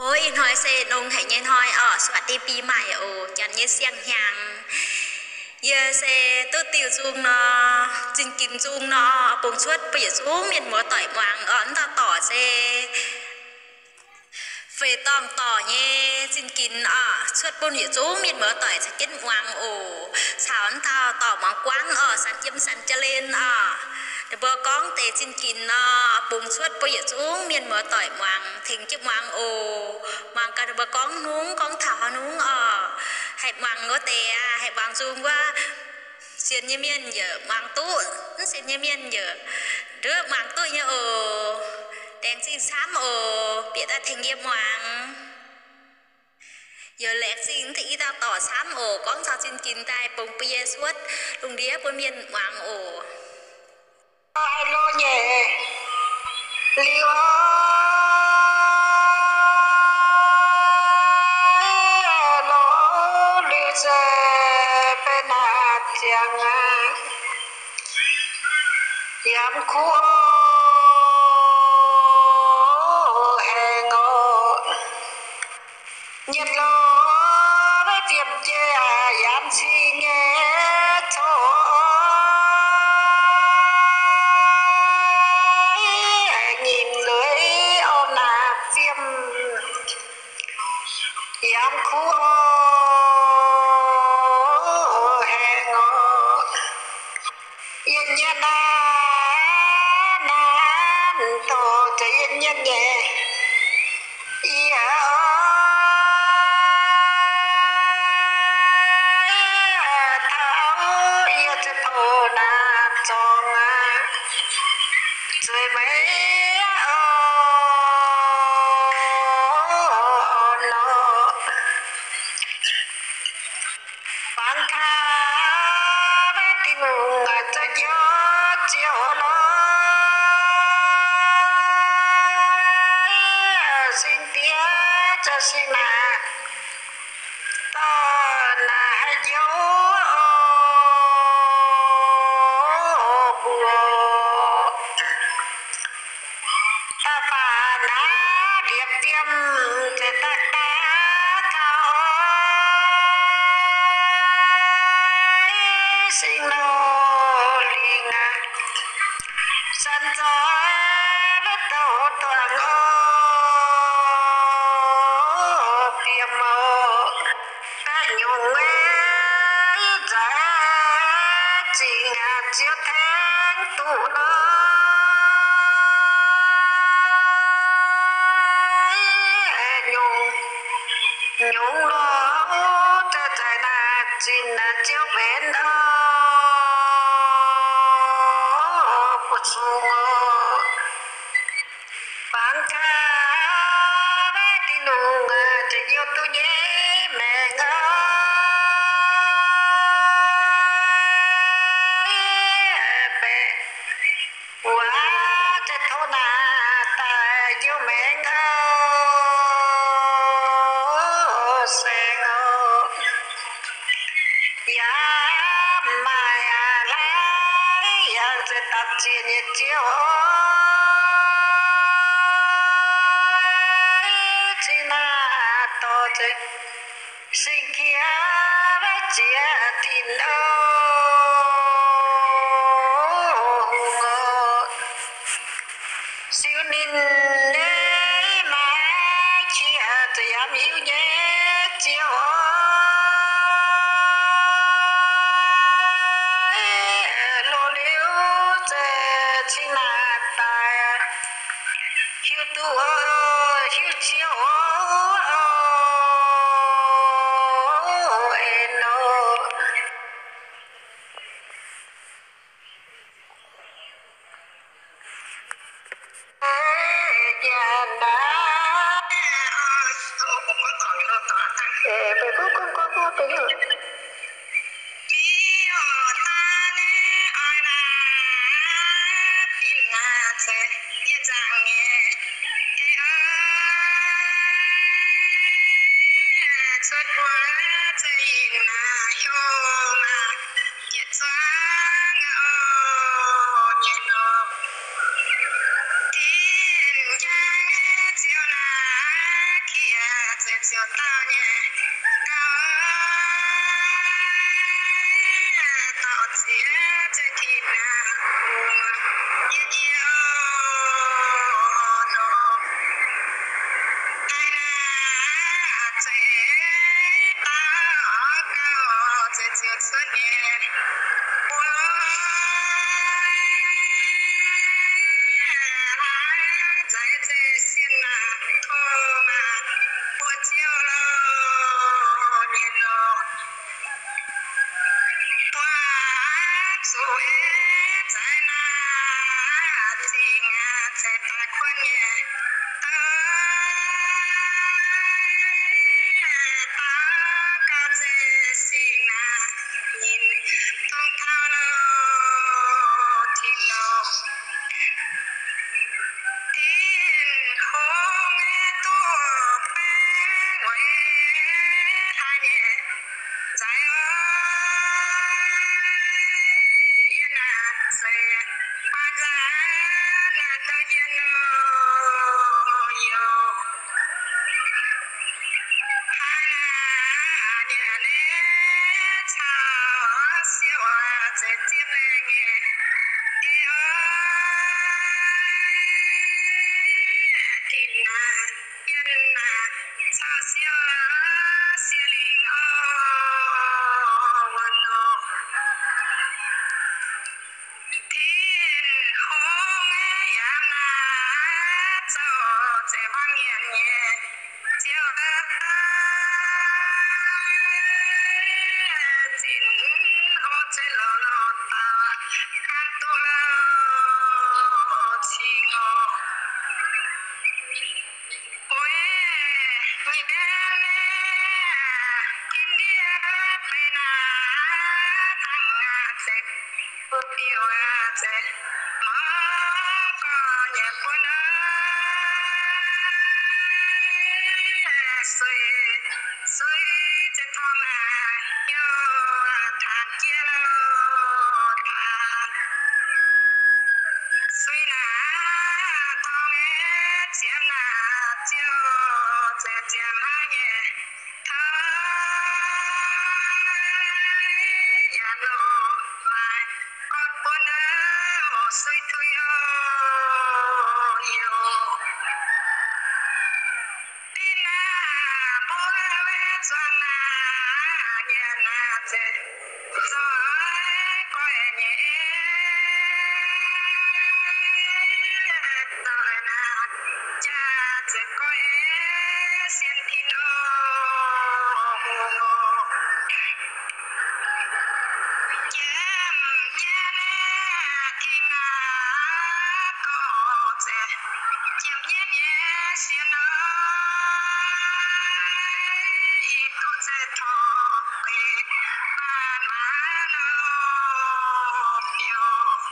Ov, ih hnoi se nongx haic nyei hnoi oc, สวัสดีปีใหม่ oc, janx nyei siang-hnyangx. Yie se duqv diuh nzung nor, zinh ginx nzung nor, bungx cuotv bun yietc zungv mienh muoz-doic muangx oc. Wuov dauh dorc se feix dorngh dorc nyei zinh ginx oc, cuotv bun yietc zungv mienh muoz-doic caux jienv muangx oc. Caux wuov dauh dorc muangx guangv oc, Sanx Yiem, Sanx Jaa Len oc. Ninh mbuo gorngv deix zinh ginx nor, bungx cuotv bun yietc zungv mienh muoz-doic muangx, tengx jienv muangx oc. Muangx gaax ninh mbuo gorngv hnungv, gorngv taux haaix hnungv oc. Haih muangx wuov deix aqv, haih muangx nzung wuov, sienx nyei mienh yaac muangx duqv, mv sienx nyei mienh yaac, nduov, muangx duqv nyei oc. Laengz zingh camv oc, bieqc daaih tengx yie muangx. Yaac laengz zingh i dauh dorc camv oc, gorngv caux zinh ginx daaih bungx bun yie cuotv lungh ndiev bun mienh muangx oc. Haih lo nyei liuz, lo liuz se benx naaic ziangx aqv, yaac mv kuv haengh oc. Nyienx lorz maiv diemv jiex yaac mv cing nyei coqv, nyinc lueiz orv naaic fiem yaac mv kuv haengh oc. Yie nyienh aqv, naaiv doqc za'gengh yie nyienh nyei. Yie oix taux yie za'gengh taux naaiv zorngx aqv, zueiz meih oc, nor. Bangc gaax maiv dingh lungh za'gengh njoux ziouc lorz sing diev za'gengh sing naaic, dorh naaic haih njoux oc, mbuo. Da'faanh naaiv ndiepv diemv zeix daaih daaih gauh oix sing nor lingh aqv. Zanc zoih maiv douh duangc oc, bieqc mouc daaih nyungc nzaic zingh aqv, Ziouv tengx duqv nor. Nyungc, nyungc nor, za'gengh naaic zinh naaic Ziouv mbenc oc, buoz-zung oc. Bangc gaax maiv dingh lungh za'gengh youh duqv nyei maengc oc. Baeqc wuov za'gengh tov naaic daaih youh maengc oc, saeng oc. Yaac maaih hlaax yangh zeix dapc zienh nyei Ziouv oc. Cingx naaic dorh zeix sing-kie maiv ziex tinc oc, hungh oc. Siou ninh nyei maaih qiex za'gengh yaac mv hiuv nyei Ziouv oc. Loz-liuz za'gengh cingx naaic daaih hiuv duqv oc, hiuv Ziouv oc, en oc. ziouc dauh nyei, dauh, dauh ziex ziex tin naaic, yie, yie, nor, daaih naaic, zeiz dauh, dauh ziex ziex cuotv nyei, mbuo, aav, zaaix zeiv sien naaic, tov maah, mbuo ziouc lorz nyei nor. Mbuo zuqc ei zaaix naaic, zingh aac, zeix daaih kuonv nyei, daaih, daaih gauh zeiv singx naaic, nyinh dongh taux lorz tin lorz. Tin-Hungh aeqv, duqv baengh weic haaix nyungc zaaix oc, yie naaic zeiz, maaih nzaaix naaic douh yie nor, yoc. Haaix naaic nyei caux siou aac, zeiz zieqv baengh nyei. Ei oc, tin naaic, yie naaic, caux siou aac, siou lingc oc, wuov nor. Tin-Hungh yaac naaic zoux zeiv-hmuangv nyanc nyei, ziouc zinx hopv zeiv-louc lorh daaih, gan duqv lorh cingx oc. Weic nyei naaiv, ginv ndiev beiv naaic, hnangv aac, zeiz bun biouv aac, zeiz mangc gorx nyei buonv aac, suix, suix, zeiz torngv naaic, youh taanx jiex lorh taanx. Suix naaic, torngv aeqv, ziemx naaic, ziouc zeiz ziangx hnangv nyei. Taux nyanc lorh maaih gorn buonv aac, suix tuix oc, youh. Dinh naaic mbuo maiv zuangx naaic, nyanc naaic zeiz zoih goiv nyei, zoih naaic jaax zeiz goiv sienx tin oc. Jiem nyei naaic, dinh naaic gorx zeiz jiem nyei nyei sienx oc, ih duqv zeiz torngv beiv maaih maaz nor, biouv,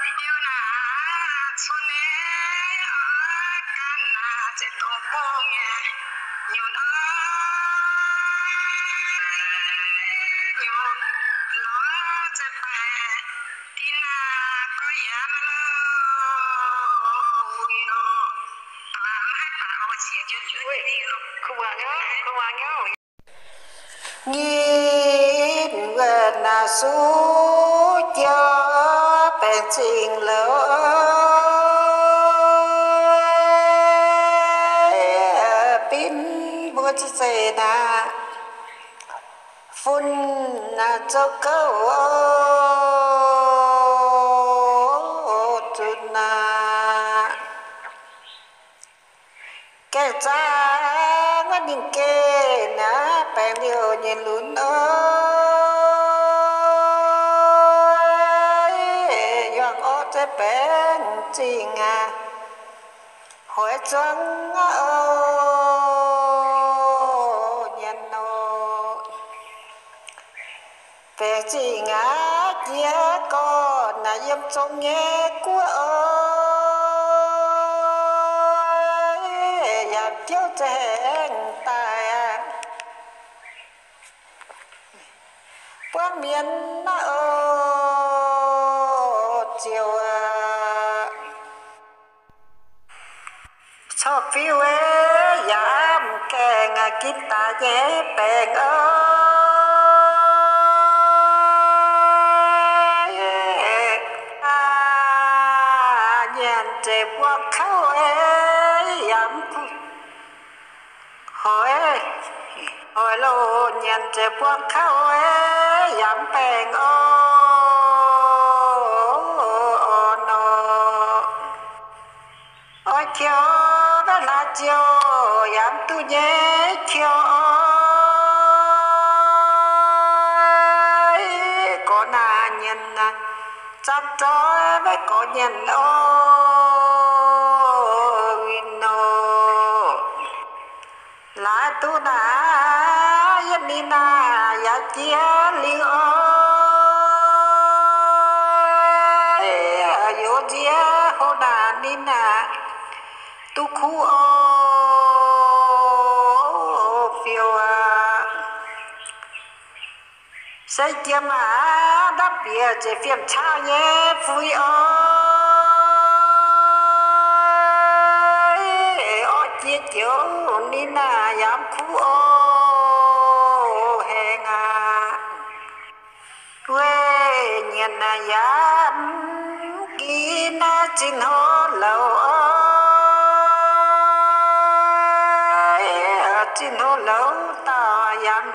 biouv naaic cun nyei oc, gan naaic zeiz dongh bung nyei nyunc oc, nyunc lorz zeiz baeqc dinh naaic gorx yaac maaih lorh wuic oc. Maiv haih baac oc, qiex jienv kuv muangx nyei, kuv muangx nyei. Nyinh wuov naaic suv jauv baengc zingh louz, bin mbuo ziex zeiv naaic, fun naaic zoux gouv zuqc naaic. Gaengh zaangc wuov ninh geh naaiv baengc liouh nyei lunx oc, yangh orqv za'gengh baengh zingh aac, hoiz zuangx oc, nyanc oc. Baengh zingh aac, jiex gorn naaic yiem zong nyei guoqv oc, yaac jouv za'gengh daaih aqv. Buangv mienh naaiv oc, ziouc aac, corc fiuv yaac mv gaengh ginv daaih nyei baengc oc. Nyanc zeiv buangh kouv yaac mv gunv, hoic, hoic loh, nyanc zeiv buangh kouv yaac mv baengc oc, nor. Oix qiu maiv hlaax ziouc yaac mv duqv nyei qiu oc. Gorx naaic nyanc zanc zoih maiv gorx nyanc oc, win nor. Laaix duqv naaic yiem ninh naaic yaac jiex liuz oc. Youz nziex hlo naaic ninh naaic duqv kuv oc, fiou aqv. Se jiem aqv, ndapv bieqc ziepc fiem cau nyei fui oc. Orqv jiex joux ninh naaic yaac mv kuv oc, haengh aqv. Weic nyanc naaic yaac mv ginv naaiv zinh hlo louz oc. Zinh hlo louz dauh yaac mv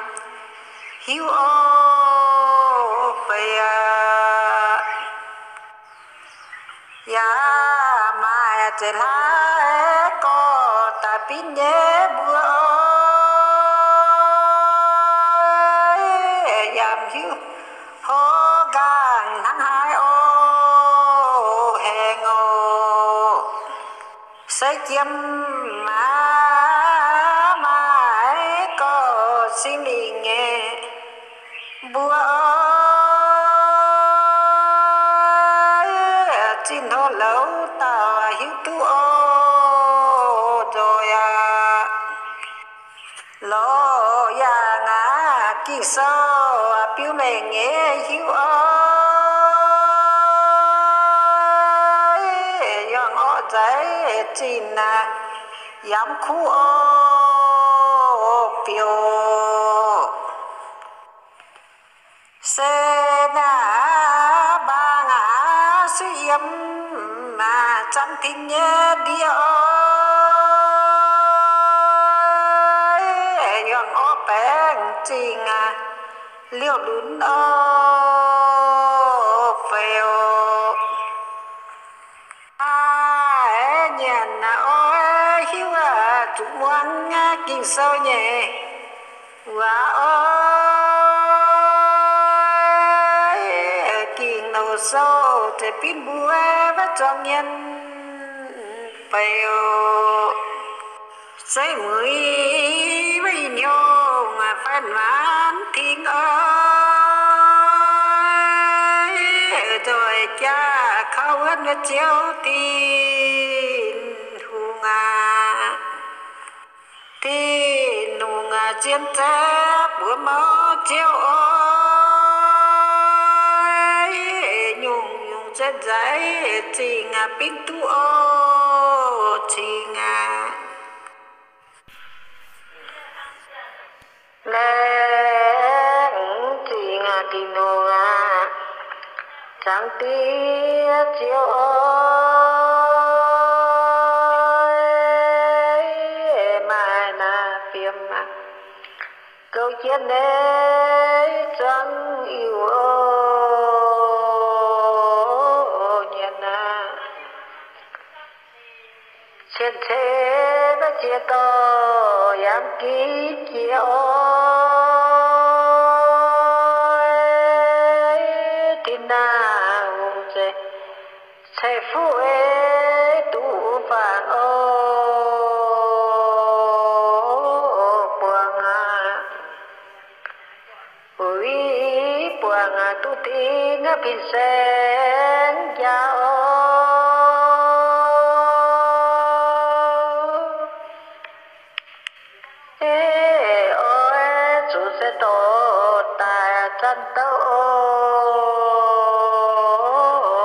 hiuv oc, feix aqv. Yaac maaih zeix hlaax gorx daaih binv nyei mbuo oc. Yaac mv hiuv hlo nqaang hnangv haaix oc, haengh oc. Se jiem aqv, maaih gorx singx lingc nyei mbuo oc. Zinh hlo louz dauh hiuv duqv oc, nzoih aqv. Lorz yaangh aqv, Ging-Sou biux mengh nyei hiuv oc. Yangh orqv nzaic zinh aqv, yaac mv kuv oc, biux. Se naaic mbaang aqv, suiv yiem aqv, zanc tin nyei ndie oc. Yangh orqv baengh zingh aqv, liouh lunx oc, feix oc. Aav, nyanc aqv, oix hiuv aqv, zuqc muangx aqv, Ging-Sou nyei waac oc. Ging-Nouh Sou zeix binv mbuo maiv zuangx mienh feix oc. Zeiv mueiz maiv ih hnyouv fai maanc tengx oc. Nzoih jaax kaux wuonv nyei Ziouv Tin-Hungh aac. Tin-Hungh aac, zien zeiv buoz mouv Ziouv oc. Nyungc-nyungc zien nzaaic zingh aac, binv duqv oc, cingx aac. Laengz zingh aac, Tin-Hungh aac, Zaangc Diex Ziouv oc. Maaih naaiv fiem aac, goux jienv nyei zuangx Iu-Mienh oc, nyanc aac. Cien-Ceqv maiv ziex dorh yaac mv ginv jiex oc. Tin-Hungh naaic, ceix fuqv ei duqv fangx oc. Buangh aac, buangh aac, duqv dingc aac, fin-saeng jaax oc. Ei, oix zuqc se dorh daaih zanc douv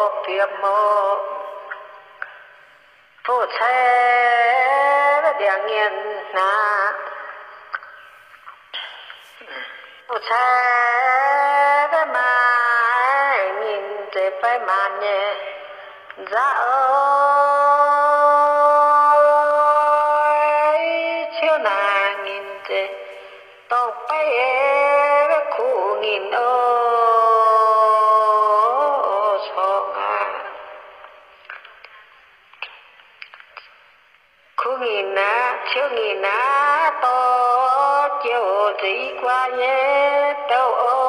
oc, fiem oc, fu-cai mienh hnangv. Cai fai maaih nyinh zeiz fai maanc nyei nzauh oix, ciouv naaic nyinh zeiz dorngh beiv kuv nyinh oc, corng aqv. Kuv nyinh aqv, ciouv nyinh aqv, dorh jiouv oc, zeiz i guaax nyei douh oc.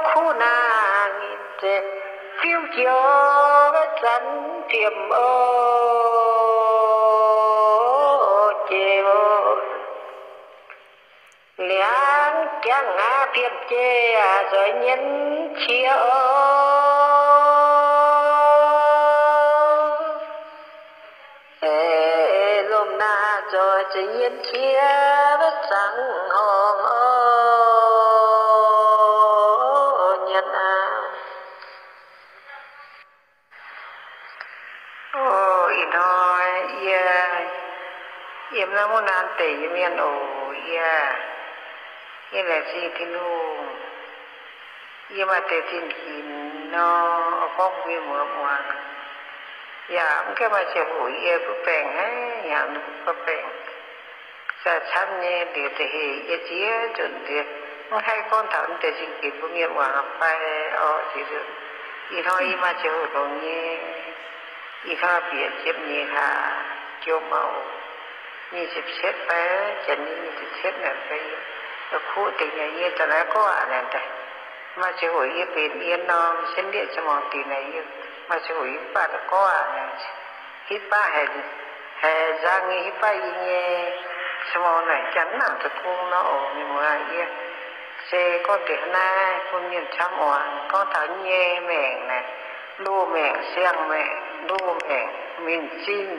Kuv naaic nyinh zeiz fiuv jiouv zanc fiemh oc, jiex oc. Liangx jangv aqv, fiemh jiex aqv, nzoih nyien qiex oc. Lomh naaic nzoih za'nyien qiex wuov zaangc horngh oc, nyien aqv. O, ih hnoi yie, yiem naaiv muoz-naanv deic nyei mienh oc, yie, yie laengz zingh Tin-Hungh. Yie maaih deix zingh ginx nor, gorngv mbuox mienh muoz muangx. Yaac mv gaengh maaih ziangh hoc yie butv baengc hnangv, yaac mv butv baengc. Sai camv nyei, liuz da'heh yie ziex nzunc nziex, mv haih gorngv taux naaiv deix zingh ginx bun mienh muangx fai orqc. Ziex nzunc, ih hnoi yie maaih ziangh hoc longx nyei. Ih hnoi bieqc ziepc nyeic hlaax jomc aqv oc. Nyic ziepc cietv fai, janx nyei nyic ziepc cietv naaic fai, kuv deix nyei yie daaih naaiv gorngv aqv naaic daaih. Maaih ziangh hoc yie benx yie norm sienx lieqv ziangh maengc dingc naaic yie, maaih ziangh hoc yie mv baac daaih gorngv aqv naaic. Hitv baav haiz, haiz nzang nyei hitv baav yie nyei ziangh maengc naaic, janx mv nangc deic-bung nor oc, mienh muoz yie. Se gorngv deix hnangv naaiv bun mienh camv muangx, gorngv taux nyei maengc naaic, loz-maengc, siang-maengc, loz-maengc, minc zinh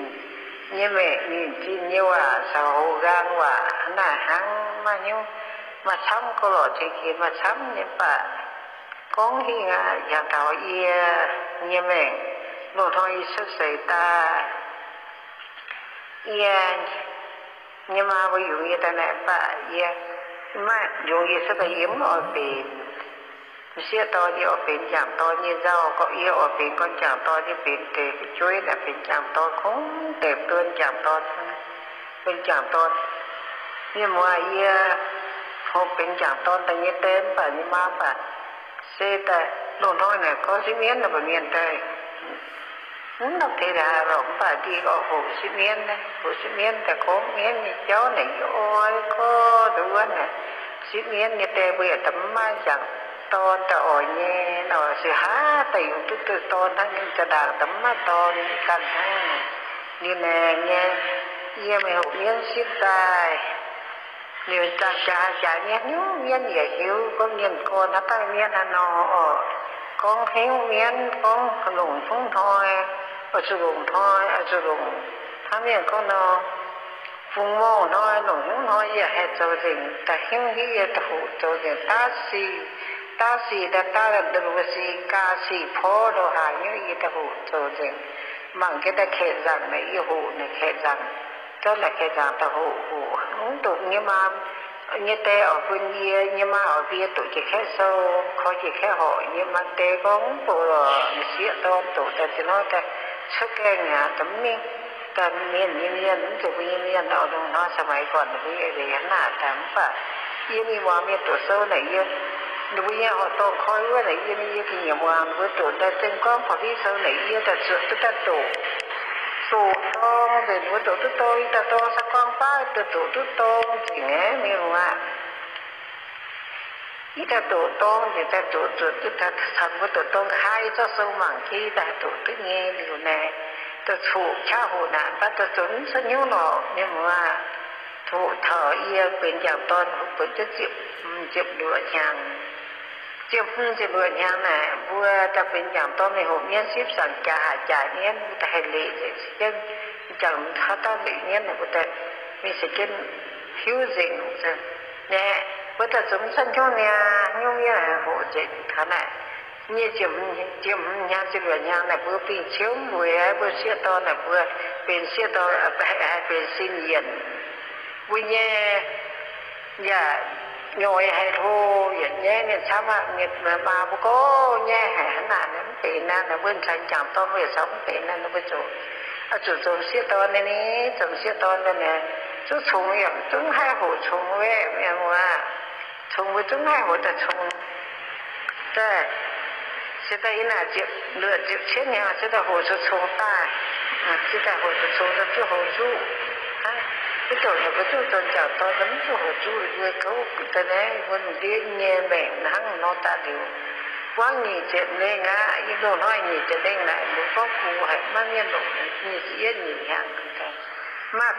nyei maengc, minc zinh nyei waac caux houx nqaang waac naaic hnangv, maiv hnyouv, maaih camv gauh lorqc zingh ginx, maaih camv nyei baac gorngv hingh aqv. Yangh taux yie nyei maengc, loz-hnoi yie cuotv seix daaih, yie nyei maa mbuo yungz yie daaih naaic baac yie maiv yungz yie cuotv daaih yie mv oix benx m'sieqv dorn, yie oix benx m'jangc dorn nyei nzauh. Gorngv yie oix benx gorn m'jangc dorn, yie benx deix fu'jueiv naaic benx m'jangc dorn, kungx deix duon m'jangc dorn, benx m'jangc dorn. Mienh muoz, yie hoqc benx m'jangc dorn daaih nyei die mv baac nyei maa mv baac se daaih loz-hnoi naaic gorngv sipv mienv naaic mbuox mienh daaih mv nopv tengx lorqc, mv baac ndie oix hoqc sipv mienv, hoqc sipv mienv daaih gorngv mienv nyei jauv naaic yie oix gorngv nduov wuov naaic, sipv mienv nyei die mbuo yaac da'mv maaih m'jangc dorn daaih oix nyei nor, se haaix daaih yungz duqv duqv dorn hnangv, ninh za'ndaangc da'mv maaih dorn ganh hnangv. Liuz naaic nyei, yie mingh hoqc mienv sipv daaih, liuz zaangc jaax jaax nyei hnyouv mienv yaac hiuv gorngv mienh gorn haaix dauh mienv haaix nor oc. Gorngv hnyouv mienv, gorngv longc hnyouv hnoi, oix zuqc longc hnoi, oix zuqc longc hnangv mienh gorngv nor, fungx morngh hnoi, longc hnyouv hnoi yaac haih zoux nzengc, da'hnyouv hiuv yie da'hoqc zoux nzengc, daav sic, daav sic daaih daav luoqc sic, gaax sic porv lo haaix hnyouv yie da'hoqc zoux nzengc. Mangc jienv daaih kaeqv nzangc naaic yie hoqc naaic kaeqv nzangc, zorqv naaic kaeqv nzangc daaih hoqc hoqc. Mv doqc nyei maa nyei die oix bun yie, nyei maa oix bun yie doqc jiex kaeqv sou, koi jiex kaeqv horqc. Nyei maa die gorngv mv baac lorqc, m'sieqv dorn doqc daaih ziex hnoi daaih cuotv gaengh mi'aqv, daaih mv mingh daaih mienh nyei mienh, mv zeiz mbuo nyei mienh oc. Lungh hnoi ສະໄໝກ່ອນ ninh mbuo yaac hnangv naaic daaih mv baac yie mingh muangx mienh doqc sou naaic yie, ninh mbuo nyei horqc dorngh koi wuov naaic yie, yie gengh nyiemc muangx ninh mbuo doqc daaih zengv gorngv ພະວິດ sou naaic yie daaih zuotc duqv daaih doqc, doqc dorng nzengc, ninh mbuo doqc duqv dorng, yie daaih dorng sa gorngv baav daaih doqc duqv dorng nzengc aqv, mienh muoz. Yie daaih doqc dorng nzengc, daaih doqc zuotc duqv daaih caux mbuo doqc dorng nqa'haav, yie zorqv sou mangc jienv yie daaih doqc duqv nyei liuz naaic, daaih coqc qaqv hoqc naaic baav daaih zoux mv cuotv hnyouv lorqc, mienh muoz. Hoqc taux yie benx m'jangc dorn, hoqc benx jienv ziepc, ziepc luoqc hnyangx. Ziepc hmz ziepc luoqc hnyangx naaic, mbuo daaih benx m'jangc dorn mingh hoqc mienv sipv, zaangc jaax haaix jaax mienv, mbuo daaih haih leqc nzengc, se jienv m'jangc haaix dauh leqc mienv naaic, mbuo daaih mingh se jienv hiuv nzengc. Naaic, mbuo daaih zoux mv cuotv hnyouv niaa, hnyouv mienv hoqc nzengc taux naaic. Nyei ziepc, ziepc hmz hnyangx, ziepc luoqc hnyangx naaic mbuo bingh ciouv mbuo, mbuo sieqv dorn naaic mbuo benx sieqv dorn, haih benx sin yienc. Mbuo nyei yaac nyoix haiz hlo, yietc nyaiv mienh camv aqv, mienh maa mbuo gorngv nyaiv haic hnangv naaic, mv benx naaiv, mbuo caux jangc dorn mbuo yaac caux mv benx naaiv, mbuo zuqc, zuqc zoux sieqv dorn nyei ni, zoux sieqv dorn nyei, zungv cungx yaac zungv haih hoqc cungx wuov mienh muoz. Cungx mbuo zungv haih hoqc daaih cungx. Daaih, se daaih yie naaic ziepc luoqc ziepc cietv hnyangx se daaih hoqc cungx cungx daaih. Se daaih hoqc cungx cungx daaih zuqc hoqc zuqv. Hnangv, mv dongh heuc mbuo zuqc zoux jangc dorn, mv zuqc hoqc zuqv, mbuo kouv daaih naaiv, mbuo lungh ndiev nyei maengc hnangv nor daaih liuz. Buangv nyic ziepc lengh aqv, yie loz-hnoi nyic ziepc lengh naaic, mbuo gorngv gux haic, maiv mienh longc, nyic ziepc yietv nyic hnyangx, maiv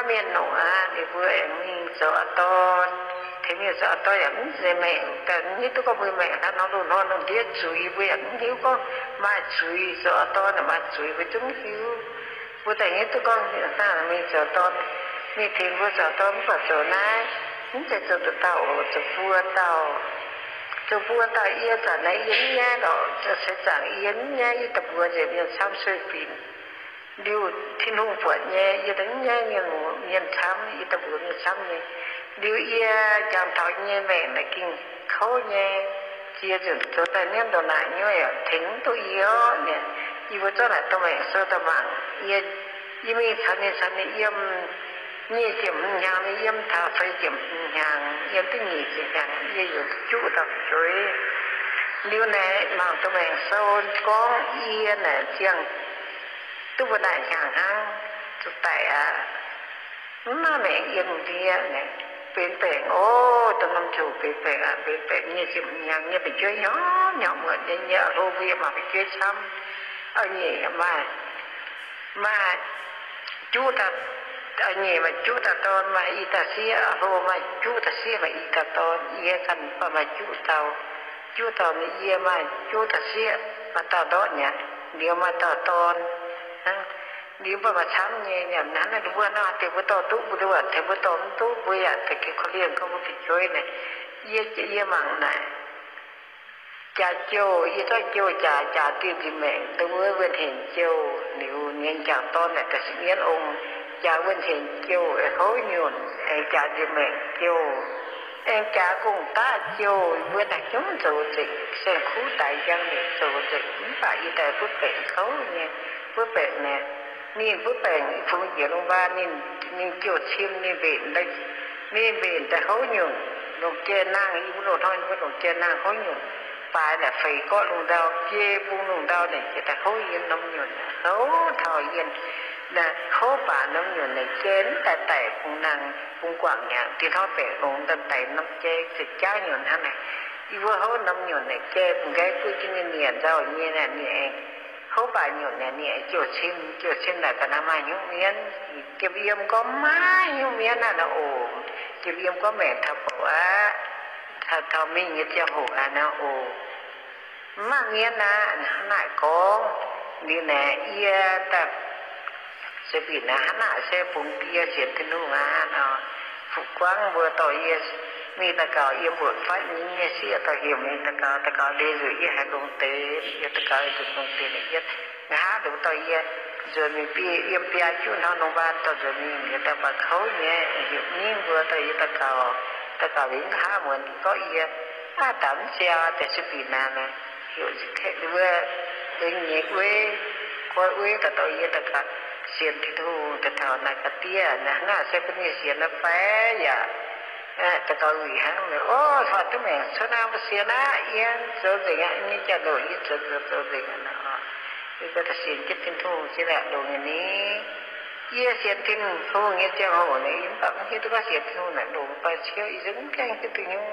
mienh longc aqv. Ninh mbuo aengx mingh zoux auv-dorn, tengx mingh zoux auv-dorn yaac mv zeiz maengc, daaih mv hiuv duqv gorngv mbuo maengc hnangv nor. Loz-hnoi lungh ndiev zuiz mbuo yaac mv hiuv gorngv maaih zuiz, zoux auv-dorn maaih zuiz mbuo zungv mv hiuv. Mbuo daaih hiuv duqv gorngv hnangv mingh zoux dorn, mingh tengx mbuo zoux dorn mv baac zoux naaiv, mv zeiz zoux nduqc dauh oc, zoux buo dauh. Zoux buo dauh yie zanc naaiv yie mv nyaiv lorqc, seix zaangc yie mv nyaiv, yie daaih mbuox nzengc mienh camv sueih binc. Liuz Tin-Hungh buatc nyei, yie daaih mv nyaiv mienh, mienh camv, yie daaih mbuox mienh camv nyei. Liuz yie jangx taux nyei maengc naaic ging kouv nyei, jiex nzunc zoux daaih nienv ndongc naaic nyei yaac tengx mv duqv yie orqv. Yie mbuo zorqv naaic domh maengc sou daaih mangc, yie, yie mingh caux ninh, caux ninh yiem nyic ziepc hmz hnyangx, ninh yiem taux feix ziepc hmz hnyangx, yiem duqv nyic ziepc hnyangx, yie yaac juqv dauh fu'jueiv. Liuz naaic mangc domh maengc sou gorngv yie naaic ziangh duqv mbuo naaic hnyangx hnangv, zuqc daic aqv. Mv maaih maengc yiem ndiev naaic, benx baengc oc, dongh norm ziouc benx baengc aqv, benx baengc nyic ziepc hmz hnyangx nyei, fu'jueiv hnyouv hnyouv muotc nyei, nyei auv-hlo mbuo yaac maaih fu'jueiv camv. Auv-nyeic maaih, maaih juqv dauh, auv-nyeic maaih juqv dauh dorn, maaih i dauh sieqv. Auv-hlo maaih juqv dauh sieqv, maaih i dauh dorn. Yie ganh baac maaih juqv dauh, juqv dauh, yie maaih juqv dauh sieqv, maaih dauh ndortv nyei, liuz maaih dauh dorn. Liuz mv baac maaih camv nyei. Hnangv naaiv mbuo nor, tengx mbuo dorh duqv mbuo duqv, tengx mbuo dorh mv duqv mbuo yaac tengx korv-lienh gorngv mbuo fu'jueiv naaic. Yie, yie mangc naaic, jaax jouh, yie zorqv jouh jaax, jaax diuh nzipc maengc, dongh wuov wuonh henc jouh. Liuz ninh jangc dorn naaic daaih sipv mienv ong, jaax wuonh henc jouh, houv nyunc, jaax nzipc maengc jouh, aengx jaax gong-daqv jouh. Mbuo naaic hnyouv zoux nzengc, saeng-kuv daix njang nzengc, zoux nzengc. Mv baac yie daaih butv baengc kouv nyei, butv baengc naaic, ninh butv baengc, fungx njiec longh mbaan, ninh, ninh jouh cim, ninh mbenc, ninh mbenc daaih houv nyunc, longc jai nangh. Yie mbuo loz-hnoi mbuo longc jai nangh houv nyunc, baaix naaic feix gorqv lungh ndau, biei bung lungh ndau naaic jiex daaih houv yie norm nyunc, houv taux yie, houv baac norm nyunc naaic jai mv daaih daic bung nangh bung guangc hnyangx, dinh hnoi baengc longx daaih daic norm jai ziepc jaav nyunc hnangv naaic. Yie mbuo houv norm nyunc naaic jai bung nqaiv guv jienv ninh nyiec nzauh nyei naaic, ninh aengx houv baac nyunc naaic, ninh aengx jouh cim, jouh cim naaic ga'naaiv maaih hnyouv mienv. Jiem yiem gorngv maiv hnyouv mienv aqv nor oc. Jiem yiem gorngv maengc taux bouc aqv, taux, taux mingh nyei ziangh hoc aqv nor oc. Mv maaih mienv aqv. Hnangv naaic gorngv liuz naaic, yie daaih sueih binc naaic hnangv naaic se bungx die sienx Tin-Hungh aqv nor. Fu-guangv mbuo dorh yie mingh daux gaux, yie mbuoqc fatv nyei sieqv dorh heuc mingh daux gaux. Daux gaux liuz nzuqc yie haiz longx deix, yie daux gaux nzuqc longx deix, yie nqa'haav nduqc dorh yie nzuonx mingh biei, yiem biaa juqv hnoi longh mbaan dorh nzuonx mingh, liuz daaih baac kouv nyei, heuc mingh mbuo dorh yie daux gaux. Daux gaux liuz nqa'haav muonz gorngv yie, aav, daaih mv siaa deix sueih binc naaic, heuc nzengc kaeqv liuz wuov, wuov nyei ueiv, guai ueiv daaih dorh yie daux gaux sienx Tin-Hungh. Daaih taux naaic ga'diev naaic, hnangv naaic se bun yie sienx naaiv fai yaac daux gaux wuic hnangv. Orv, faaux duqv maengc cuotv naaiv mbuo sienx aqv. Yie zoux nzengc aqv. Nyei jaax-ndoqc yie zoux, zoux, zoux nzengc aqv nor. Yie mbuo daaih sienx jienv Tin-Hungh jienv naaic longx nyei ni. Yie sienx Tin-Hungh nyei ziangh hoc naaic, yie mv baac mv hiuv duqv gorngv sienx Tin-Hungh naaic longx fai ciouv, yie zungv mv gaengh hiuv duqv nyungc.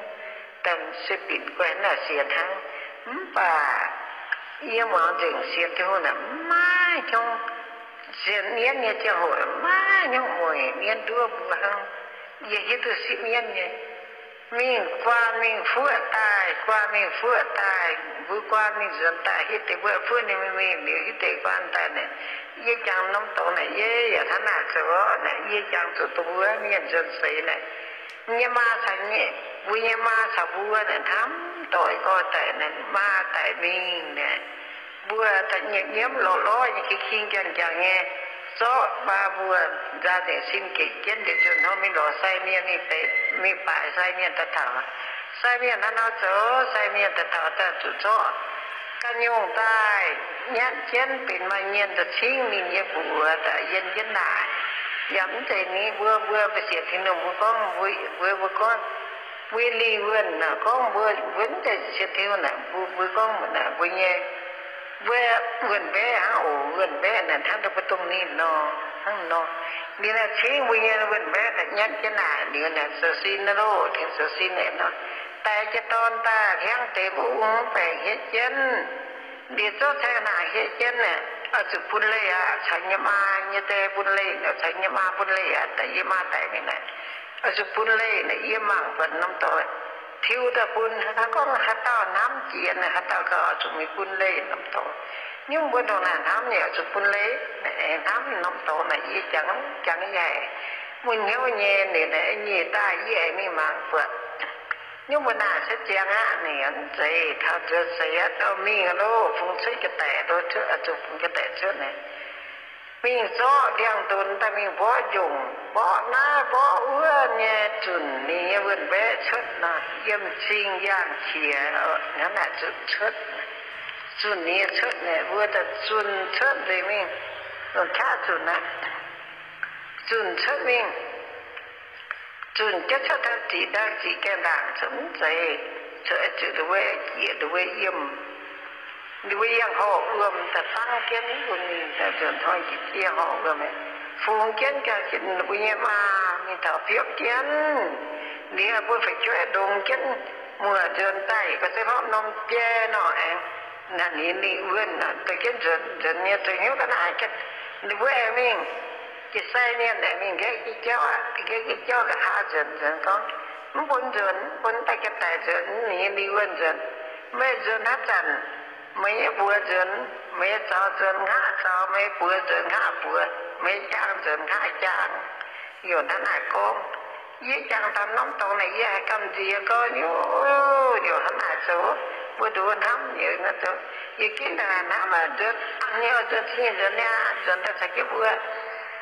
Daaih sueih binc guai hnangv naaic sienx hnangv. Mv baac yie muangx nzengc sienx Tin-Hungh naaic maiv hnyouv, sienx mienv nyei ziangh hoc maiv hnyouv mueic mienv nduov mbuo hnangv. Yie hiuv duqv sipv mienv nyei. Mingh guaan mingh fuoqv daaih, guaan mingh fuoqv daaih, mbuo guaan mingh nzuonx daaih, hitv deix mbuo fuoqv ninh mingh, mingh liuz hitv deix guaan daaih naaic, yie jangx norm dorngx naaic, yie yaac hnangv naaic zoux orqv naaic, yie jangx zuqc dongh wuov mienh nzuonx seix naaic, yie maa caux nyei Mbuo nyei maa caux mbuo naaic hnamv doic gorx daic naaic, maa daic mingh naaic, mbuo daaih nyiemc nyiemv lorz lorz nyei, king king jangx jangx nyei, zorqv maa mbuo nzaa nzengc sin gec jienv, nduqc nzunc hnoi mingh lorz sai mienh, mingh baaix sai mienh daaih taux. Sai mienh hnangv nor zoux, sai mienh daaih taux daaih zuqc zorqv ganh nyungc daaih nyatv jienv benx maaih nyienh daaih cingv ninh nyei mbuox daaih yien jienv naaic. Yaac mv zeiz ni mbuo, mbuo ba'siec Tin-Hungh, mbuo gorngv, mbuo, mbuo, mbuo gorngv, mbuo nyei lingh wuonh naaic gorngv mbuo, mbuo mv zeiz siec Tin-Hungh naaic, mbuo, mbuo gorngv naaic mbuo nyei, mbuo wuonh mbaeqv hnangv oc, wuonh mbaeqv naaic hnangv daaih mbuo domh ninh nor, hnangv nor. Ninh naaic cingv mbuo nyei wuonh mbaeqv naaic nyatv jienv naaic, ninh naaic zoux sin naaiv loh, tengx zoux sin naaic nor. Daaih jiex dorn daaih hiaangv deix mbuo ung mv baengc hietv jienv. Ndie zorqv tengx naaic hietv jienv naaic, oix zuqc bun leih aqv, caux nyei maa nyei die bun leih, caux nyei maa bun leih aqv, daaih yie maa daic mingh naaic, oix zuqc bun leih naaic, yie mangc buatc norm dorngx tiux daaih bun. Haaix gorngv haaix dauh hnamv jiex naaic, haaix dauh gauh oix zuqc mingh bun leih norm dorngx. Nyungc mbuo ndongc naaic hnamv yaac oix zuqc bun leih, hnamv norm dorngx naaic yie jangx jangx yie haic. Mun hnyouv nyei ninh naaic nyic daaih yie aengx mingh mangc buatc. Nyungc mbuo naaic se ziangx aqv, ninh mv zeiz taux nzuonx seix aqv, mingh loh, fungx cuotv jiex daic, zuqc fungx jiex daic cuotv naaic. Mingh zorqv ndiangx-ndonx daaih mingh mborqv njongc, mborqv naaiv mborqv wuov nyei zunc ninh nyei wuonh-mbaeqv cuotv nor, yiem cing yaangh qiex hnangv naaic zunc cuotv. Zunc ninh nyei cuotv naaic, mbuo daaih zunc cuotv nzengc mingh, longc qaqv zunc aqv. Zunc cuotv mingh, zunc jienv cuotv taux ziqc ndaangc ziqc gaengh ndaangc, zuqc mv zeiz, zuqc zuqc ndongc wuov jiex ndongc wuov yiem, ndongc wuov yangh horh wuom daaih fangv jienv bun ninh, nzuonx hnoi jiex yangh horh wuom, fungx jienv gauh mbuo nyei maa mingh taux biopv jienv. Liuz mbuo fu'jueiv longx jienv muoc nzuonx daaih, ga'sie hnangv norm jai nor aengx, naaic ninh lingh wuonh daaih jienv nzuonx, nzuonx nyei zoux hnyouv ga'naaiv, ninh mbuo aengx mingh jiex sai mienh aengx mingh nqaeqv jienv jauv aqv, nqaeqv jienv jauv nqa'haav nzuonx, nzuonx gorngv, mv bun nzuonx, mv bun daaih jiex daic nzuonx, ninh nyei lingh wuonh nzuonx. Meih nzuonx haaix zanc, meih nyei buoz nzuonx, meih nyei zaux nzuonx, hngaqv zaux, meih nyei buoz nzuonx, hngaqv buoz, meih nyei jaang nzuonx, hngaqv jaang. Youc hnangv naaic gorngv. Yie jangx taux norm dorngx naaic yie haiz gamh nziex gorngv, youc hnangv naaic zoux, mbuo nduov hnamv yie hnamv zoux, yie ginv daaih hnamv nzuonx, hnamv nyei nzuonx, cingv nzuonx niaa, nzuonx daaih caux jienv mbuo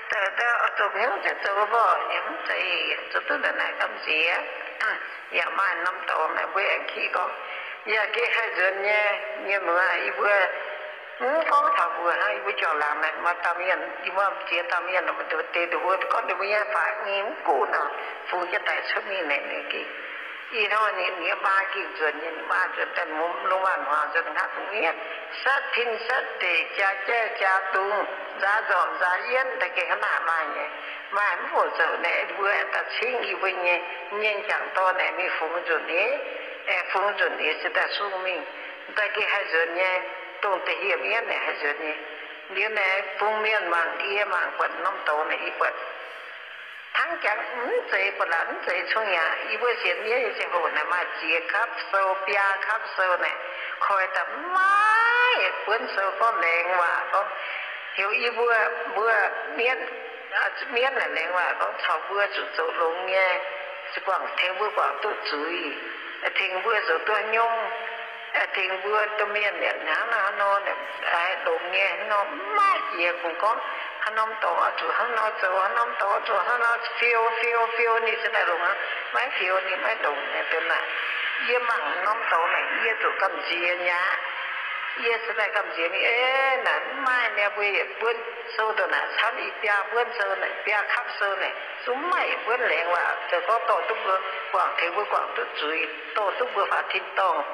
daaih, daaih oix zoux hnyouv daaih zoux mborqv, yie mv zeiz zoux duqv daaih naaic gamh nziex. Yaac maaih norm dorngx naaic mbuo aengx kiv gorngv, yaac gengh haih nzuonx nyei, mienh muoz, yie mbuo mv gorngv taux mbuo hnangv, yie mbuo juangc laangz naaic maaih dauh mienh, yie mbuo ziex dauh mienh, deix nduqc mbuo gorngv nduqc mbuo nyei faatv nyei mv guv nor, fungx jienv daaih cuotv mingh naaic, ninh gengh ih hnoi ninh nyei maa gengh nzuonx nyei, ninh maa nzuonx daaih mv lungh waanc hmuangx nzuonx hnangv dungx mietv, satv tin satv deic, jaa jaiv jaa dungz, nzaaux nzormc nzaaux yienv, daaih gengh hnangv naaic maaih nyei. Maaih mv baac zoux naaic mbuo daaih cingv yie mbuo nyei nyienh jangc dorn naaic mingh fungx nzunc ni, aengx fungx nzunc ni se daaih sung mingh, daaih gengh haih nzuonx nyei, dongh da'hieh mienv naaic haih nzuonx nyei. Liuz naaic bun mienh mangc, yie mangc buatc norm dorngx naaic yie buatc hnangv jangx mv zeiz ba'laqc, mv zeiz cong-yaac. Yie mbuo sienx mienv nyei ziangh hoc naaic maaih ziex kapv sou, biaa kapv sou naaic, koi daaih maiv buonv sou gorngv laengz waac gorngv, heuc yie mbuo, mbuo mienv, mienv naaic laengz waac gorngv caux mbuo zuqc zoux longx nyei, zuqc guangc, tengx mbuo guangc duqv zuiz, tengx mbuo zoux duqv nyungc, tengx mbuo domh mienh hnangv nor hnangv nor, haih longx nyei hnangv nor, mv maaih jiex kungx gorngv haaix norm dorngx oix zuqc hnangv nor zoux, haaix norm dorngx oix zuqc hnangv nor fiou fiou fiou ninh se daaih longx aqv, maiv fiou ninh maiv longx nyei. Dongh naaic, yie mangc norm dorngx naaic yie zuqc gamh nziex nyei aqv. Yie se daaih gamh nziex mingh, eix, naaic mv maaih niaa, mbuo yietc buonv sou dongh naaic camv, i biaa buonv sou naaic, biaa kapv sou naaic, zungv mv maaih yietc buonv laengz waac zoux gorngv dorh duqv mbuo guangc, tengx mbuo guangc duqv zuiz, dorh duqv mbuo faaux tin-dorngh,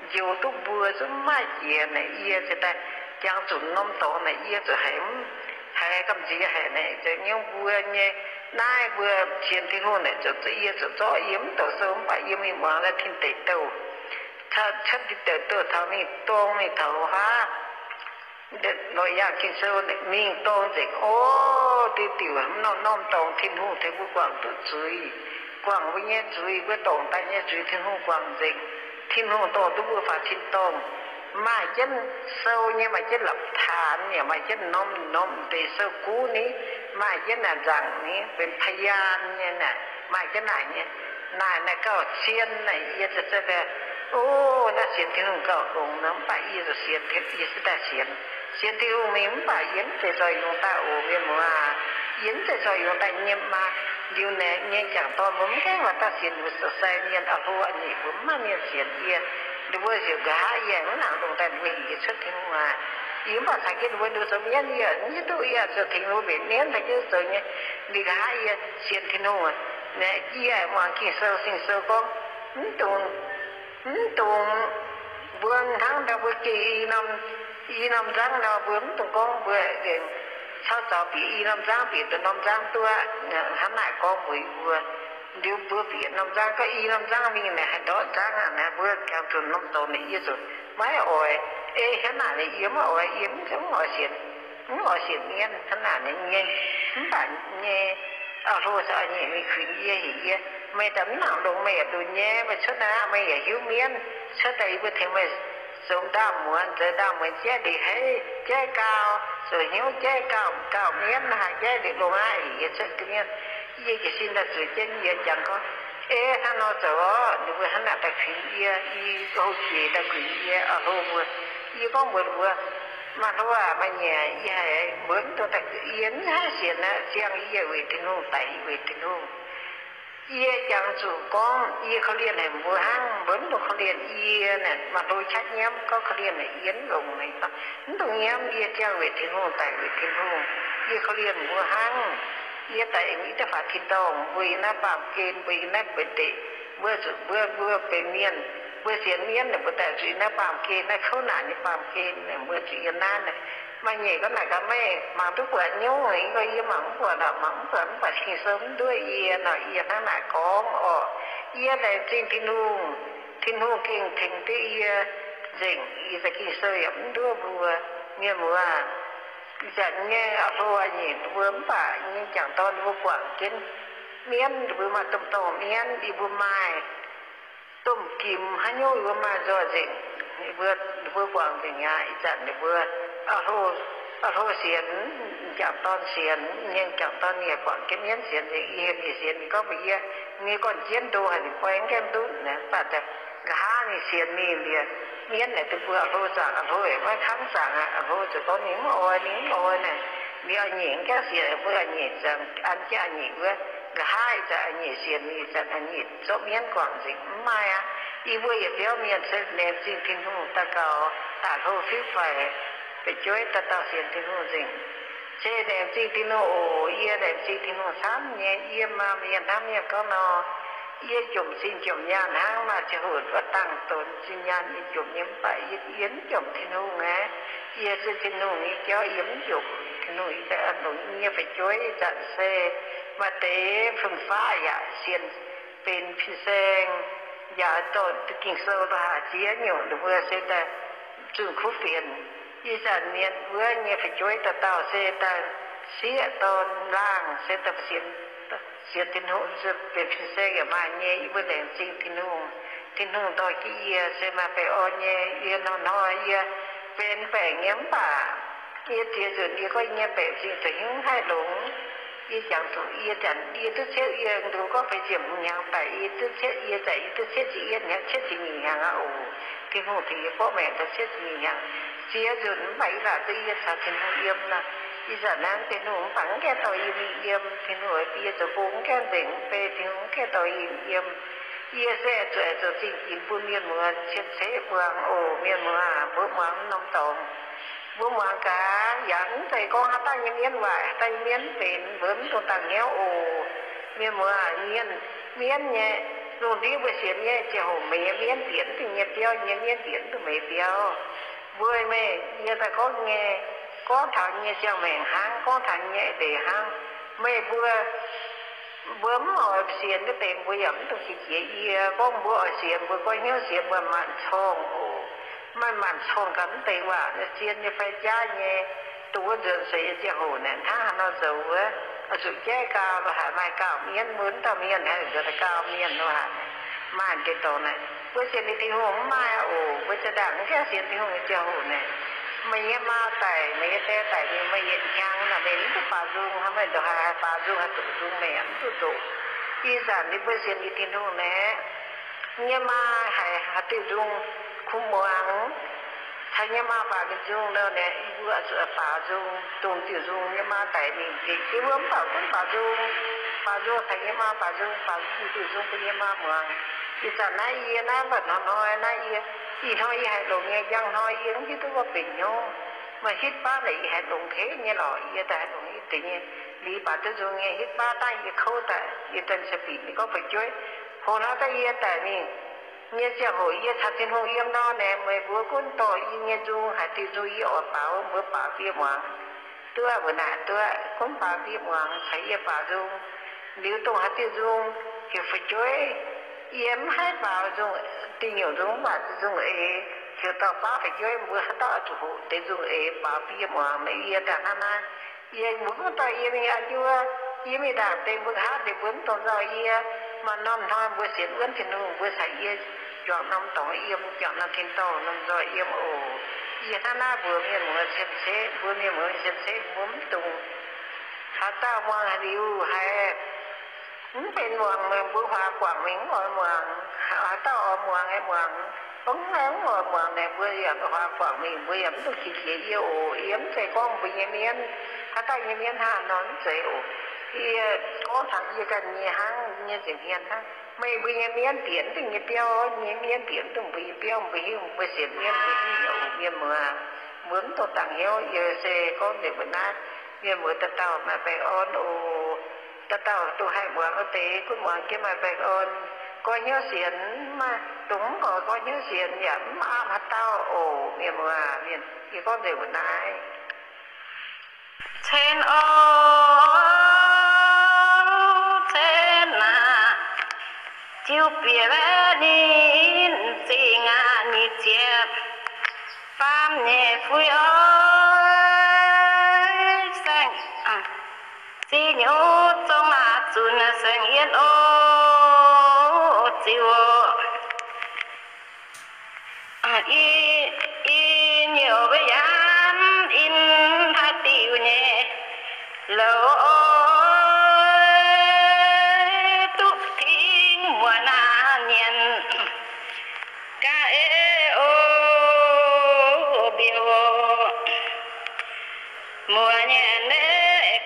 njoux duqv mbuo, zungv mv maaih jiex naaic. Yie se daaih jangx zuqc norm dorngx naaic yie zuqc haiz, haiz gamh nziex haic naaic. Zoux nyungc mbuo nyei naaiv mbuo sienx Tin-Hungh naaic, zoux yie zuqc zorqv yie mv douc sou mv baac yie mingh muangx naaiv tin deic douh, cuotv tin deic douh taux mingh dorng mingh taux haav, lorz yangh Ging-Sou mingh dorng nzengc, o, diuh diuh norm-norm dorngx Tin-Hungh tengx mbuo guangc duqv zuiz, guangc mbuo nyei zuiz, mbuo dorngc daaih nyei zuiz Tin-Hungh guangc nzengc. Tin-Hungh dorh duqv mbuo faaux tin-dorngh. Maaih jienv sou nyei, maaih jienv la'taanx nyei, maaih jienv norm-norm deix sou guv ni, maaih jienv naaic nzaangc ni, benx พยาน nyei naaic, maaih jienv naaic nyei. Naaic, naaic gauh cien naaic yie se, o, naaiv sienx Tin-Hungh gauh longx nor, mv baac yie zuqc sienx, yie se daaih sienx, sienx Tin-Hungh mingh, mv baac yie mv zeiz zoih yungz daaih oc, mienh muoz aac. Yie mv zeiz zoih yungz daaih nyei maah. Liuz naaic nyei jangc dorn mbuo mv gaengh maaih dauh sienx, mbuo zoux sai mienh, a'hlo a'nyeic mbuo mv maaih mienh sienx yie. Ninh mbuo ziouc nqa'haav yie, mv nangc longc daaih ninh mbuo heuc yie cuotv Tin-Hungh aqv. Yie mv baac caux jienv ninh mbuo nduqc zoux mienv, yie mv hiuv duqv, yie zuqc tengx ninh mbuo mbenc mienv, caux jienv zoux nyei. Ninh nqa'haav yie sienx Tin-Hungh. Naaic yie muangx Ging-Sou, Ging-Sou gorngv, mv dungx, mv dungx, mbuo hnangv nor mbuo gengh i norm, i norm nzangv nor, mbuo mv dungx gorngv mbuo caux zaux bieqc i norm nzangv, bieqc dongh norm nzangv duqv aqv. Hnangv naaic gorngv mbuox yie mbuo. Liuz mbuo bieqc norm nzangv, gorngv i norm nzangv mingh naaic haih ndortv nzangv aqv. Naaic mbuo jangx zuqc norm dorngx naaic yie zuqc maiv oix. Ei hnangv naaic naaic yie maiv oix, yie mv oix sienx, mv oix sienx mienv hnangv naaic nyei. Mv baac nyei, a'hlo caux a'nyeic mingh kuinx yie, heuc yie, meih daaih mv nangc longx, meih yaac lunx nyei, meih cuotv naaiv aqv, meih yaac hiuv mienv. Cuotv daaih yie mbuo tengx meih zoux ndaamv-muonz, zoux ndaamv-muonz jaiv ndeic-heiv, jaiv gau, zoux hnyouv jaiv gau, gauh mienv, haaix jaiv ndeic longx aqv, heuc yie cuotv mienv. Yie jiez sin daaih zueiz jienv yie jangx gorngv, ei hnangv nor zoux orqc. Ninh mbuo hnangv naaic daaih kuinx yie, i houv jiex daaih kuinx yie, a'hlo mbuo. Yie gorngv mbuox ninh mbuo, maaih hlo aac, maaih nyeic, yie haiz mbuo mv dungx daaih, yie mv haih sienx aqv. Ziangh yie weic Tin-Hungh, daic yie weic Tin-Hungh. Yie jangx zuqc gorngv yie korv-lienh haic mbuo hnangv, mbuo mv dungx korv-lienh yie naaic. Maaih hlo qaqv nyiemv gorngv korv-lienh haic, yie mv longx. Mv dungx nyiemv, yie ziangh weic Tin-Hungh, daic weic Tin-Hungh. Yie korv-lienh mbuo hnangv. Yie daic yiem naaiv deix faaux tin-dorngh, mbuo yiem naaiv baamh gen, mbuo yiem naaiv buonv deic, mbuo zuqc mbuo, mbuo benx mienh, mbuo sienx mienv naaic, mbuo daic zuqc yiem naaiv baamh gen, naaiv kouv naanc nyei baamh gen, mbuo zuqc yiem naaiv naaic. Maaih nyeic gorngv naaic gaax, meih mangc duqv buatc nyungc? Yie gorngv, yie mangc mv buatc nor. Mangc mv buatc, mv baac Ging-Sou mv nduov yie nor, yie hnangv naaic gorngv orqc. Yie laengz zingh Tin-Hungh. Tin-Hungh gengh tengx duqv yie nzengc. Ih zanc Ging-Sou yaac mv nduov mbuo. Mienh muoz, ih zanc nyei a'hlo a'nyeic mbuo mv baac nyei jangc dorn mbuo guangc jienv mienv, mbuo maaih domh dorngh mienv, yie mbuo maaih domh gimx haaix nyungc, yie mbuo maaih nzoih nzengc. Yie mbuo, mbuo guangc nzengc aqv. Ih zanc ninh mbuo a'hlo, a'hlo sienx, jangc dorn sienx, nyei jangc dorn yaac guangc jienv mienv sienx nzengc. Yie heuc ninh sienx, ninh gorngv mbuox yie, nyei gorn-jienv ndo haic, ninh boi mv gaengh ndutv naaic. Mv baac nqa'haav ninh sienx mingh liuz, mienv naaic duqv mbuo a'hlo zaangc, a'hlo maiv kangv zaangc aqv. A'hlo ziouc gorngv ninh mv oix, ninh mv oix naaic. Ninh a'nyeic mv gaengh sienx, mbuo a'nyeic zaangc, an jienv a'nyeic wuov. Nqa'haav ih zanc a'nyeic sienx, ih zanc a'nyeic zorqv mienv guangc nzengc, mv maaih aqv. Yie mbuo yietc biauv mienh se laengz zingh Tin-Hungh daaih gaux, daaih hlo fiuv faix, fu'jueiv dauh dauh sienx Tin-Hungh nzengc. Se laengz zingh Tin-Hungh oc. Yie laengz zingh Tin-Hungh camv nyei. Yie maaih mienh hnamv mienh gorngv nor, yie jomc zinh jomc nyaanh hnangv, maaih ziangh hoc mbuo dangh donx zinh nyaanh yie jomc nyei, mv baac yie, yie mv jomc Tin-Hungh aqv. Yie se Tin-Hungh nyei jauv, yie mv jomc Tin-Hungh. Yie daaih longc yie nyei fu'jueiv ih zanc se maaih deix fun-faqv yaac sienx benx fin-saeng, yaac dorh Ging-Sou la'haaix ziex nyungc, ninh mbuo se daaih zunh kuv fienx. Ih zanc mienh wuov nyei fu'jueiv dauh dauh se daaih sieqv dorn laangh se daaih sienx, sienx Tin-Hungh, benx fin-saeng yaac maaih nyei. Yie mbuo laengz zingh Tin-Hungh. Tin-Hungh dorh jienv yie se maaih baengh orn nyei. Yie hnoi-hnoi yie benx baengc nyei mv baac yie ziex nzunc yie gorngv yie nyei baengc zingh zuqc hnyouv haih longx. Yie jangx zuqc yie zanc yie duqv cietv, yie nduqc gorngv feix ziepc hmz hnyangx daic, yie duqv cietv, yie zanc yie duqv cietv ziepc yietv hnyangx, cietv ziepc nyeic hnyangx aqv oc. Tin-Hungh tengx yie borqv maengc daaih cietv ziepc nyeic hnyangx. Ziex nzunc mv baac yie laaic duqv yie caux Tin-Hungh yiem nor. Ih zanc naaiv Tin-Hungh mv baac mv gaengh dorh yie mingh yiem. Tin-Hungh bieqc zoux gong mv gaengh nzengc, mv bei Tin-Hungh mv gaengh dorh yie mingh yiem. Yie se zuqc aengx zoux zingh ginx bun mienh muoz cien-ceqv muangx oc. Mienh muoz aac, mbuo muangx norm dorngx. Mbuo muangx gaax, yaac mv zeiz gorngv haaix dauh nyei mienv waaic, haaix dauh nyei mienv mv benx, mbuo mv dungx dangh hnyouv oc. Mienh muoz aac, mienh, mienv nyei, lungh ndiev mbuo sienx nyei ziangh hoc, meih nyei mienv bieqc mv dungx nyei biauv, nyei mienv bieqc mv dungx meih biauv. Mbuo meih, yie daaih gorngv nyei, gorngv taux nyei ziangh maengc hnangv, gorngv taux nyei eix leiz hnangv. Meih mbuo, mbuo mv oix sienx wuov deix, mbuo yaac mv dungx qiex jiez yie. Gorngv mbuo oix sienx, mbuo goiv hnyouv sienx, mbuo maanc corngh oc. Maaih maanc corngh gaax mv deix waac, zien nyei fai jaav nyei, dongh wuov nzuonx seix nyei ziangh hoc naaic hnangv haaix nor zoux wuov, oix zuqc jaiv gau lo haaix, maaih gauh mienv, mbuo mv dauh mienh haih nzuonx daaih gau mienh lo haaix. Maaih deix dorngx naaic, mbuo sienx nyei Tin-Hungh mv maaih oc. Mbuo zinh ndaangc mv gaengh sienx Tin-Hungh nyei ziangh hoc naaic, meih nyei maa daic, meih nyei die daic, meih yietc hnyangx naaic meih mv duqv baaux nzung, meih ndongc haaix haih baaux nzung, haih doqc nzung, meih yaac mv duqv doqc. Ih zanc ninh mbuo sienx liuz Tin-Hungh naaic, nyei maa haiz haaix diuh nzung kuv muangx, caux nyei maa baaux ninh nzung nor naaic, yie mbuo zuqc baaux nzung, dongh diuh nzung nyei maa daic mingh. Yie mbuo mv baaux gunv baaux nzung, baaux nzung caux nyei maa baaux nzung, baaux diuh nzung bun nyei maa muangx. Ih zanc naaiv yie naaiv mba'hnoi hnoi naaiv yie, ih hnoi yie haiz longx nyei, njang hnoi yie mv hiuv duqv gorngv benx hnyouv. Maaih hitv baav naaic yie haiz longx hnangv nyei lorqc, yie daaih haiz longx hitv deix nyei. Liuz baaux duqv nzung nyei hitv baav dangh yie kouv daaih, yie daaih cingx bieqc ninh gorngv fu'jueiv, hoc hnoi daaih yie daic mingh nyei ziangh hoc yie caux Tin-Hungh yiem nor naaic, meih mbuo gunv dorh yie nyei nzung, haaix diuh nzung yie oix baaux, mbuo baaux bun yie muangx. Duqv mbuo naaic duqv gunv baaux bun yie muangx caux yie baaux nzung. Liuz dongh haaix diuh nzung heuc fu'jueiv, yie mv haih baaux nzung, diuh nyungc nzung mv baac nzung eix, heuc dorh baav fu'jueiv mbuo haaix dauh oix zuqc hoqc deix nzung eix baaux bun yie muangx. Meih yie daaih hnangv naaiv, yie mbuo gunv dorh yie mingh a'njuov, yie mingh ndaangc deix mbuo nqa'haav deix mbuo mv dungx nzauh yie. Maaih norm hnoi mbuo sienx wuonv Tin-Hungh, mbuo caux yie juangc norm dorngx yiem, juangc norm tin-dorngh norm nzoih yiem oc. Yie hnangv naaiv mbuox mienh muoz cien-ceqv, mbuox mienh muoz cien-ceqv, mbuo mv dungx haaix dauh muangx liuz haiz mv benx muangx, mbuo huaax guangc mingh mv oix muangx. Haaix dauh oix muangx aengx muangx, mv oix muangx naaic mbuo yaac huaax guangc mingh, mbuo yaac mv dungx qiex jiez yie oc. Yie mv zeiz gorngv mbuo nyei mienv, haaix dauh nyei mienv hnangv nor mv zeiz oc. Yie gorngv taux yie ganh nyei hnangv, nyei nza'hmien hnangv. Meih mbuo nyei mienv bieqc mv dungx nyei biauv, nyei mienv bieqc mv dungx mbuo nyei biauv, mbuo hiuv mbuo sienx mienv, mbuo hiuv oc mienh muoz. Mbuo mv dungx dangx hnyouv, yie se gorngv nzengc mbuo naaiv, mienh muoz dauh dauh maaih baengh orn oc. Dauh dauh dongh haih muangx wuov deix gunv muangx jienv maaih baengh orn. Goiv hnyouv sienx, maaih dongh mv oix goiv hnyouv sienx yaac mv aapv haaix dauh oc mienh muoz. Mienh, yie gorngv nzengc mbuo naaiv. Cen o, cen aac, jiu bieqc ninh zingh aac, nyic ziepc faam nyeic fuiv o, saeng, zinh nyungc zong aac, zunc saeng-yietv o, ziux o. I, i nyouc mbuo yaac in haaix diuc nyei louc, duqv tingx muoz naaic nyienc gaax ei o, mbiouh o. Muoz nyienc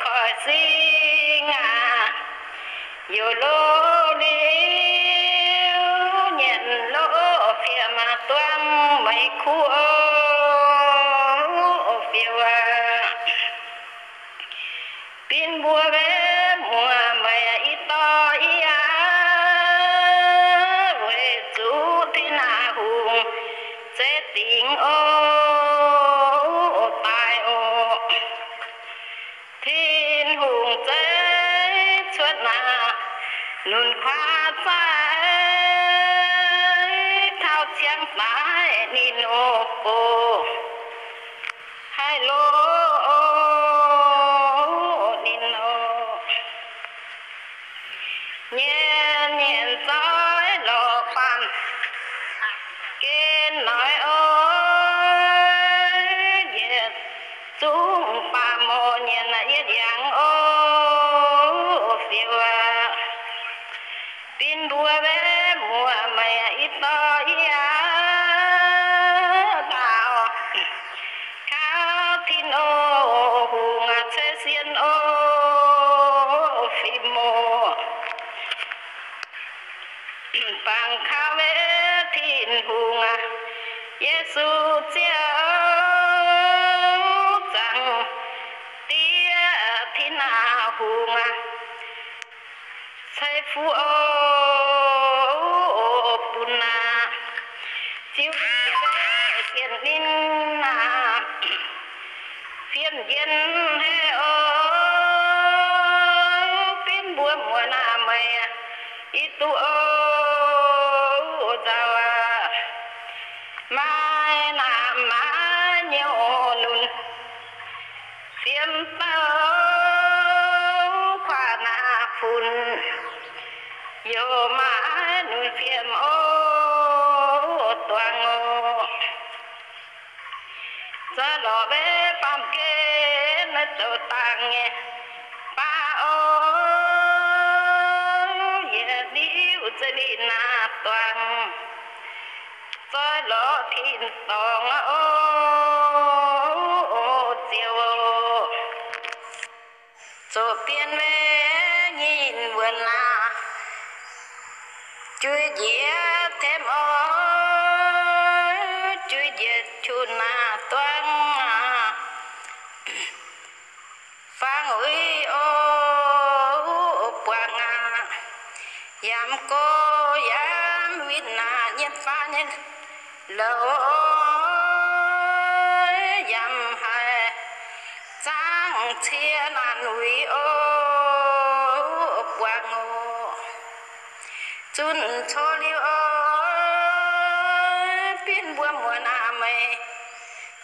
koiv sing aac, youc loz liuz nyienc loz fiem duangv meih kuv o, fiem aac. Bin mbuo mbuo muoz meih i dorh i aqv, weic zuqc Tin-Hungh zeiv dingc o, daaih o. Tin-Hungh zeiv cuotv naaic nunc kuaaiv zaaic taux ciangv daaih ninh oc, gox haih loz ninh oc. Nyienc nyienc zoih lorz baamh gen noic oc, yietc zungv baamh moc nyienc yietc yangh oc, fiem aac. Bin mbuo mbuo muoz meih i dorh i aqv, daaux kaux Tin-Hungh ceix sien oc, fim oc. Bangc kaux Tin-Hungh, Yesu Ziouv, Zaangc Diex, Tin-Hungh, ceix fuqv oc bun aac, ziux sienx ninh aac, fiem njien haic oc. Benx mbuo muoz naaic meih i duqv oc, nzauh aac. Maaih naamh maaih nyouz nunc, fiem dauh kuaaiv naaiv funx, yaac maaih nunc fiem oc, duangh oc. Zoih lorz mbuo baamh gen naaiv zoux dangh nyei baav oc. lorz tin-dorngh o, ziouc zoqc bienh wei nyinh wuonx aac, juiz njiec tengx o, juiz njiec qunx aac duangv aac, fangx uix o, buangh aac, yaac go yaac win aac, nyei faav nyei louc yaac haiz zaangv cie naanc uix o, buangh o, zunh cou liuz o, bienh mbuo muonz aac meih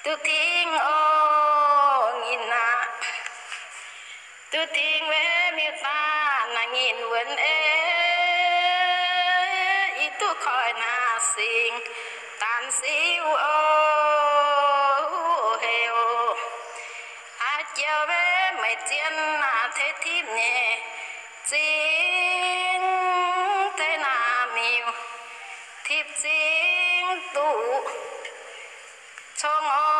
duqv tingv o, nyinh aac, duqv tingv wei miuc-daanh naaic nyinh wuonx ei, yie duqv koiv naaic singx daanh siuv o, heuc haaix jauv wei meih zien naaic tei tipv nyei zingx, tei naaic miuc tipv zingx duqv cong o.